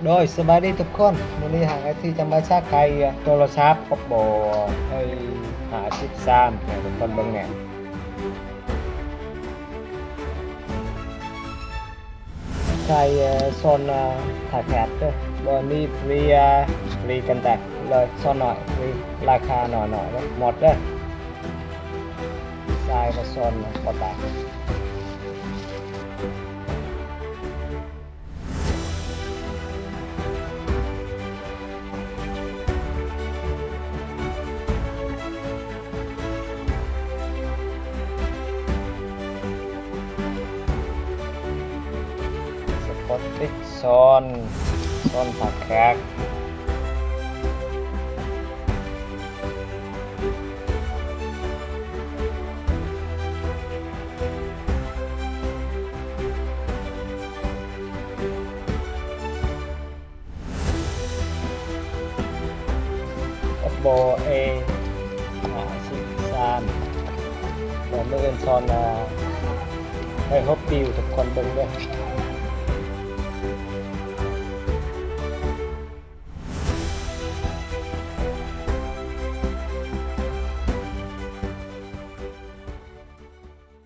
ໂດຍ ສະບາຍດີທຸກຄົນ, ມື້ນີ້ຫາກໄອທີຈະມາຊັກໄຂໂທລະສັບ ໂອບໂບ ເອີ ຫ້າສິບສາມ ໃຫ້ທຸກຄົນເບິ່ງແດ່. ໄຂ ເອີ ໂຊນ ເອີ ທ່າແຂກເດີ ບໍ່ມີຟຣີ ເອີ ຟຣີກັນແຕ່ເລີຍ ໂຊນນ້ອຍ ຟຣີ ລາຄານ້ອຍໆ ເດີ ໝົດເດີ ສາຍກະໂຊນບໍ່ຕາຍ. ສະກອດຕິດຊອນ ຊອນຜັກແຄກ. ໂອບໂບ ເອ ຫ້າສິບສາມ ແລ້ວມື້ອື່ນສອນ ເອີ ໄດ້ຫົບປິວທຸກຄົນເບິ່ງເດີ.